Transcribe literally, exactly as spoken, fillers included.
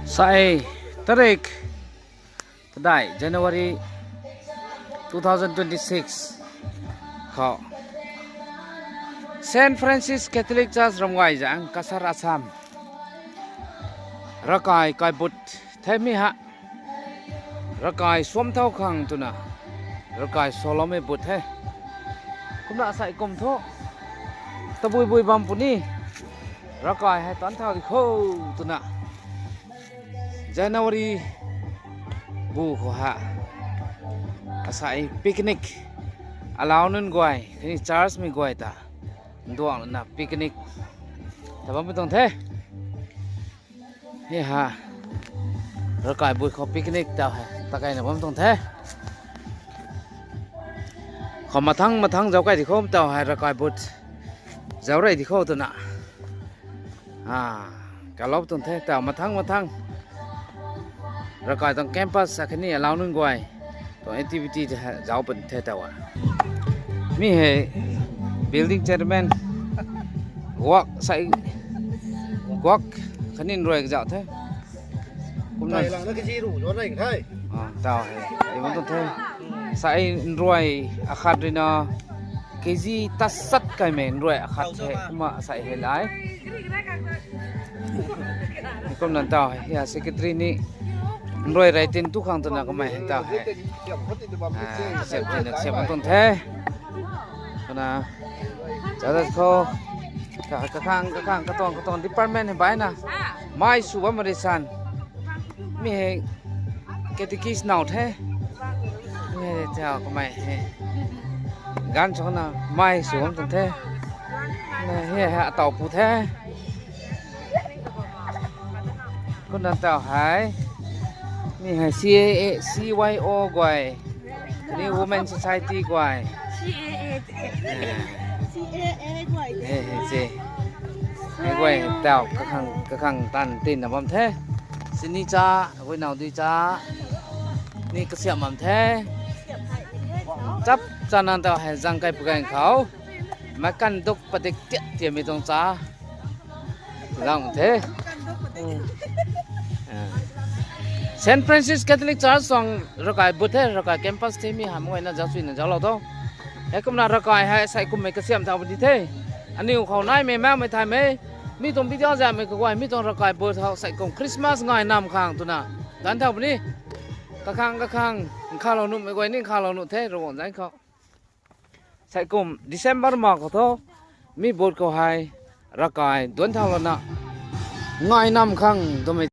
Sai tarik kadai January two thousand twenty-six khou Saint Francis Catholic Church Ramgay zaeng Cachar Assam ravkai kaibut themei ha. Ravkai suam thau khang twna ravkai saloumei but the. Kumna asei kum thu tabui bui bam puni ravkai hei tan thau di kho twna January bu khou ha asei picnic alau nunc guay khatni church mei guay ta nduang lana picnic ta bammei tuang the. Hei ha ravkai but khou picnic tau hei takaina bam tuang the. Khou mathang mathang zauc kai di kho tau hei ravkai but zauc rey di kho twna kalou tuang the. Tau mathang mathang ravkai tuang campus akhatni alau nunc guay tuang activity zauc pun the tau a. Mi hei building chairman guak sai guak khatni nruai kazauh the. Kumna tau hei di bam tuang the. Sai nruai akhat ruina kg tasat kaimei nruai akhat the kumna sai hei lai. Kumna tau hei secretary ni nruai rey tin tu khang twna kamei hei tau hei siam tina siam tuang the. Kumna chadat khou kakhang kakhang katuang katuang department hei baina mai sw bam mari san. Mi hei catechist now the. Mi hei tau kamei hei gan chuna mai sw bam tuang the. Hei hei atau pu the. Kumna tau hei mi hei C A A, C Y O guay khatni Women Society guay hei guay tau kakhang kakhang tan tinna bam the. Sini cha, guay now dui cha ni kasiam bam the. Chap chana tau hei zang kai pagang khou meic kanduk padik tiat tiatmei tuang cha lang the. Saint Francis Catholic Church tuang ravkai but the, ravkai campus the, mi hamh guayna zauc suina zauclou tho. Heikumna ravkai hei sei kummei kasiam thau puni the. Aniu khou naimei makmei thaymei, mi tuang video zaihmei kaguay mi tuang ravkai but thau sei kum Christmas ngai nam khang twna tan thau puni. Kakhang kakhang nkhalou nuhmei guay ni nkhalou nuh the Ravguangc zanc khou. Sei kum December ma khou thu mi but khou hei ravkai duanc thau lana ngai nam khang twmei